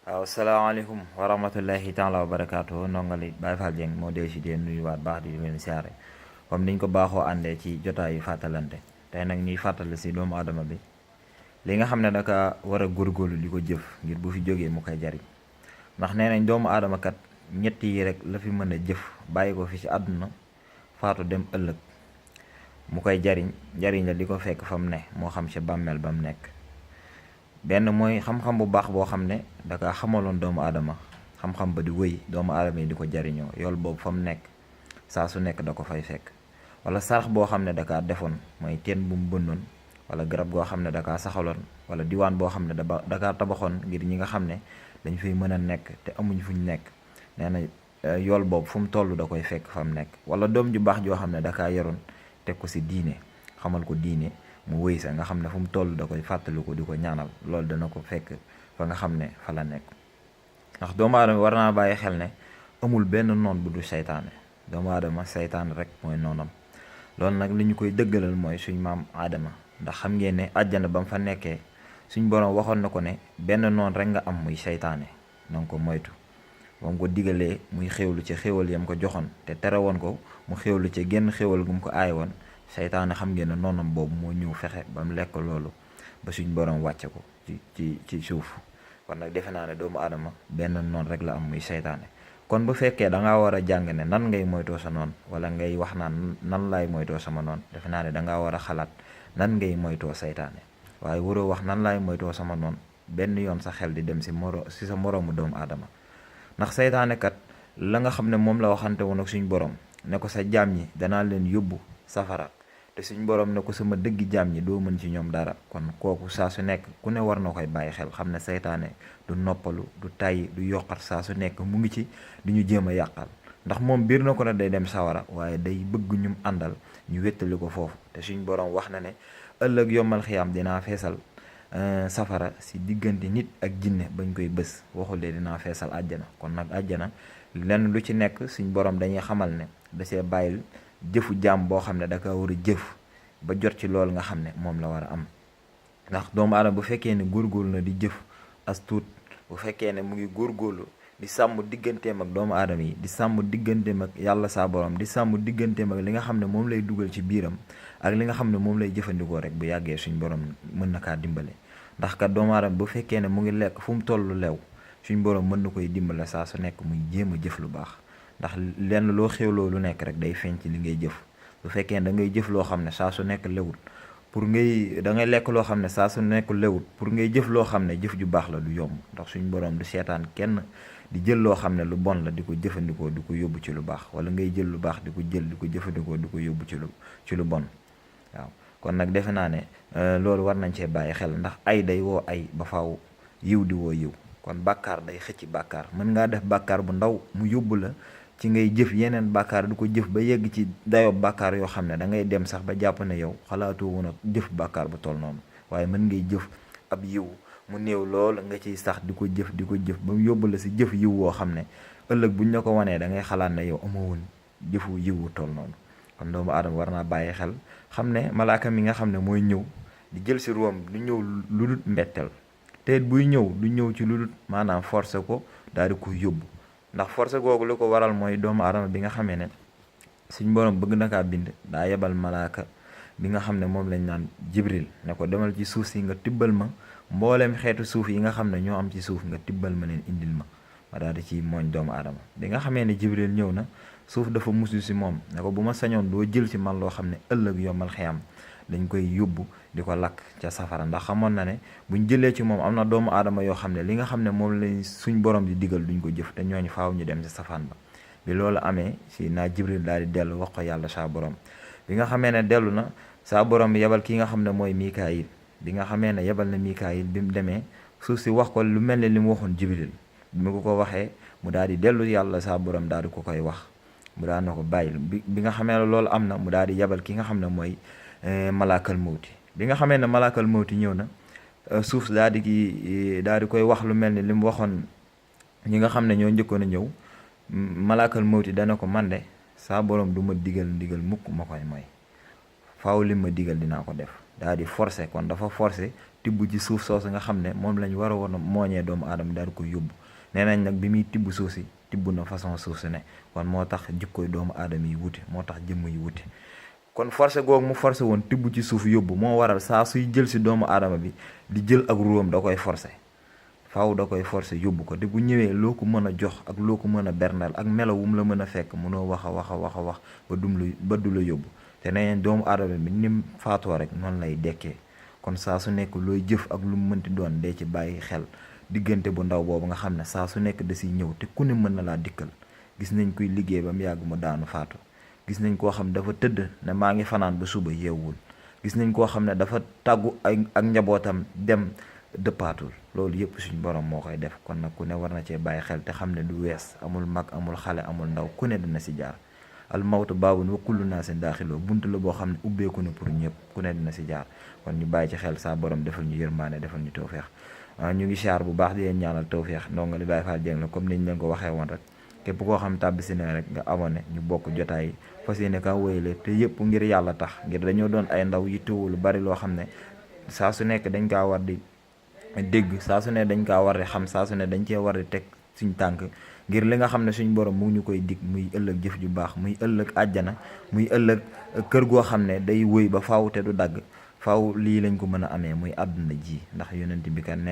waaw salaamaaleykum wa rahmatullahi taala wa barakaatu ndongali Baye Fall Dieng moo dee si dee nuyuwaat baax di leen siyaare comme niñ ko baaxoo àndee ci jotaayu fàttalante tey nag ñuy fàttali si doomu aadama bi li nga xam ne daka war a góorgóorlu di ko jëf ngir bu fi jógee mu koy jariñ ndax nee nañ doomu aadama kat ñett yi rek la fi mën a jëf bàyyi ko fi ci àdduna faatu dem ëllëg mu koy jariñ la di ko fekk fa mu ne moo xam ci bàmmeel ba mu nekk. benn mooy xam-xam bu baax boo xam ne daka xamaloon doomu aadama xam-xam ba di wëy doomu aadama yi di ko jariñoo yool boobu fa mu nekk saa su nekk da ko fay fekk. wala sarax boo xam ne daka defoon mooy teen bu mu bënnoon wala garab goo xam ne daka saxaloon wala diwaan boo xam ne daka tabaxoon ngir ñi nga xam ne dañ fiy mën a nekk te amuñ fu ñu nekk nee na yool boobu fu mu toll da koy fekk fa mu nekk. wala doom ju baax joo xam ne daka yaroon teg ko si diine xamal ko diine mu wëy sa nga xam ne fu mu toll da koy fàttaliku di ko ñaanal loolu dana ko fekk fa nga xam ne fa la nekk. ndax doomu aadama war naa bàyyi xel ne amul benn noon bu du seytaane doomu aadama seytaane rek mooy noonam. loolu nag li ñu koy dëggalal mooy suñ maam aadama ndax xam ngeen ne àjjana ba mu fa nekkee suñ borom waxoon na ko ne benn noon rek nga am muy seytaane na nga ko moytu ba mu ko digalee muy xéwlu ci xéwal yam ko joxoon te tere woon ko mu xéwlu ci genn xéwal gu mu ko aay woon seytaane xam ngeen ne noonam boobu moo ñëw fexe ba mu lekk loolu ba suñ borom wàcce ko ci suuf. kon nag defe naa ne doomu aadama benn noon rek la am muy seytaane. kon bu fekkee da ngaa war a jàng ne nan ngay moytoo sa noon wala ngay wax naan nan laay moytoo sama noon defe naa ne dangaa war a xalaat nan ngay moytoo seytaane waaye waroo wax nan laay moytoo sama noon benn yoon sa xel di dem si sa moroomu doomu aadama. ndax seytaane kat la nga xam ne moom la waxante woon ak suñ borom ne ko sa jaam ñi danaa leen yóbbu safara te suñ borom ne ko sama dëggi jaam ñi doo mën ci ñoom dara. kon kooku saa su nekk ku ne war na koy bàyyi xel xam ne seytaane du noppalu du tàyyi du yokkat saa su nekk mu ngi ci di ñu jéem a yàqal ndax moom biir na ko ne day dem sawara waaye day bëgg ñum àndal ñu wéttali ko foofu te suñ borom wax na ne ëllëg yombal xiyaam dinaa feesal safara si diggante nit ak jinne bañ koy bës waxul de dinaa feesal àjjana. kon nag àjjana lenn lu ci nekk suñ borom dañuy xamal ne da see bàyyil jëfu jaam boo xam ne da ka war a jëf ba jot ci loolu nga xam ne moom la war a am. ndax doomu aadama bu fekkee ne góorgóorlu na di jëf as tuut bu fekkee ne mu ngi góorgóorlu di sàmm digganteem ak doomu aadama yi di sàmm digganteem ak yàlla saa borom di sàmm digganteem ak li nga xam ne moom lay dugal ci biiram ak li nga xam ne moom lay jëfandikoo rek bu yàggee suñ borom mën na kaa dimbale. ndax kat doomu aadama bu fekkee ne mu ngi lekk fu mu toll lew suñ borom mën na koy dimbale saa su nekk muy jéem a jëf lu baax. ndax lenn loo xewloo lu nekk rek day feeñ ci li ngay jëf bu fekkee da ngay jëf loo xam ne saa su nekk lewut da ngay lekk loo xam ne saa su nekk lewut pour ngay jëf loo xam ne jëf ju baax la du yomb. ndax suñ borom du seetaan kenn di jël loo xam ne lu bon la di ko jëfandikoo di ko yóbbu ci lu baax wala ngay jël lu baax di ko jël di ko jëfandikoo di ko yóbbu ci lu bon. waaw kon nag defe naa ne loolu war nañ cee bàyyi xel ndax ay day woo ay ba faaw yiw di woo yiw. kon bàkkaar day xëcc bàkkaar mën ngaa def bàkkaar bu ndaw mu yóbbu la ci ngay jëf yeneen bàkkaar du ko jëf ba yegg ci dayo bàkkaar yoo xam ne da ngay dem sax ba jàpp ne yow xalaatoo woon a jëf bàkkaar bu toll noonu waaye mën ngay jëf ab yiw mu néew lool nga ciy sax di ko jëf ba mu yóbbu la si jëf yiw woo xam ne ëllëg buñ la ko wanee da ngay xalaat ne yow amoo woon jëfu yiw wu toll noonu. kon doomu aadama war naa bàyyi xel xam ne malaaka mi nga xam ne mooy ñëw di jël si ruwam du ñëw lu dul mbetteel te buy ñëw du ñëw ci lu dul maanaam forcé ko daal di ko yóbbu. ndax forcé googu li ko waral mooy doomu aadama bi nga xamee ne suñ borom bëgg na kaa bind daa yebal malaaka bi nga xam ne moom lañ naan jibril ne ko demal ci suuf si nga tibbal ma mbooleem xeetu suuf yi nga xam ne ñoo am ci suuf nga tibbal ma leen indil ma daal di ci mooñ doomu aadama. bi nga xamee ne jibril ñëw na suuf dafa musu si moom ne ko bu ma sañoon doo jël ci man loo xam ne ëllëg yombal xiyam dañ koy yóbbu di ko lakk ca safara. ndax xamoon na ne buñ jëlee ci moom am na doomu aadama yoo xam ne li nga xam ne moom lañ suñ borom di digal duñ ko jëf te ñooñu faaw ñu dem ci safaan ba. bi loolu amee si naa jibril daal di dellu wax ko yàlla saa borom bi nga xamee ne dellu na saa borom yebal ki nga xam ne mooy mikaayil bi nga xamee ne yebal na mikaayil bi mu demee suuf si wax ko lu mel ne li mu waxoon jibril bi mu ko waxee mu daal di dellu yàlla saa borom daal di ko koy wax mu daal na ko bàyyil bi nga xamee ne loolu am na mu daal di yebal ki nga xam ne mooy malaakal mawti bi nga xamee ne malaakal mawti ñëw na suuf daal di koy wax lu mel ni li mu waxoon ñi nga xam ne ñoo njëkkoon a ñëw. malaakal mawti dana ko man de saa borom du ma digal ndigal mukk ma koy mooy faaw li ma digal dinaa ko def daal di forcé kon dafa forcé tibb ci suuf soosu nga xam ne moom lañ war a woon a mooñee doomu aadama daal koy yóbbu nee nañ nag bi muy tibb suuf si tibb na façon suuf si ne kon moo tax jikkoy doomu aadama yi wute moo tax jëmm yi wute kon forcé googu mu forcé woon tibb ci suuf yóbbu moo waral saa suy jël si doomu aadama bi di jël ak ruwam da koy forcé faaw da koy forcé yóbbu ko te bu ñëwee loo ko mën a jox ak loo ko mën a bernal ak melo wu mu la mën a fekk mënoo wax a wax a wax a wax ba du la yóbbu te nee nañ doomu aadama bi nim faatoo rek noonu lay dekkee kon saa su nekk looy jëf ak lu mu mënti doon dee ci bàyyi xel diggante bu ndaw boobu nga xam ne saa su nekk da siy ñëw te ku ne mën na laa dikkal gis nañ kuy liggéey ba mu yàgg mu daanu faatu gis nañ koo xam ne dafa tëdd ne maa ngi fanaan ba suba yeewul gis nañ koo xam ne dafa tàggu ak njabootam dem dëppaatul loolu yëpp suñ borom moo koy def kon nag ku ne war na cee bàyyi xel te xam ne du wees amul mag amul xale amul ndaw ku ne dina si jaar al mawtu baabun wa kullu naasin daaxiloo buntu la boo xam ne ubbeeku na pour ñëpp ku ne dina si jaar kon ñu bàyyi ci xel saa borom defal ñu yërmaane defal ñu tawfeex ñu ngi siyaar bu baax di leen ñaanal tawfeex ndongo li Baye Fall Dieng la comme niñ leen ko waxee woon rek képp koo xam tàbbi si ne rek nga abonné ñu bokk jotaay yi fas yéene ka wéyale te yëpp ngir yàlla tax ngir dañoo doon ay ndaw yi teewul lu bari loo xam ne saa su nekk dañ kaa war di dégg saa su ne dañ kaa war di xam saa su ne dañ cee war di teg suñ tànk ngir li nga xam ne suñ borom mu ñu koy dig muy ëllëg jëf ju baax muy ëllëg àjjana muy ëllëg kër goo xam ne day wëy ba faaw te du dagg faaw lii lañ ko mën a amee muy àdduna ji ndax yonent bi kan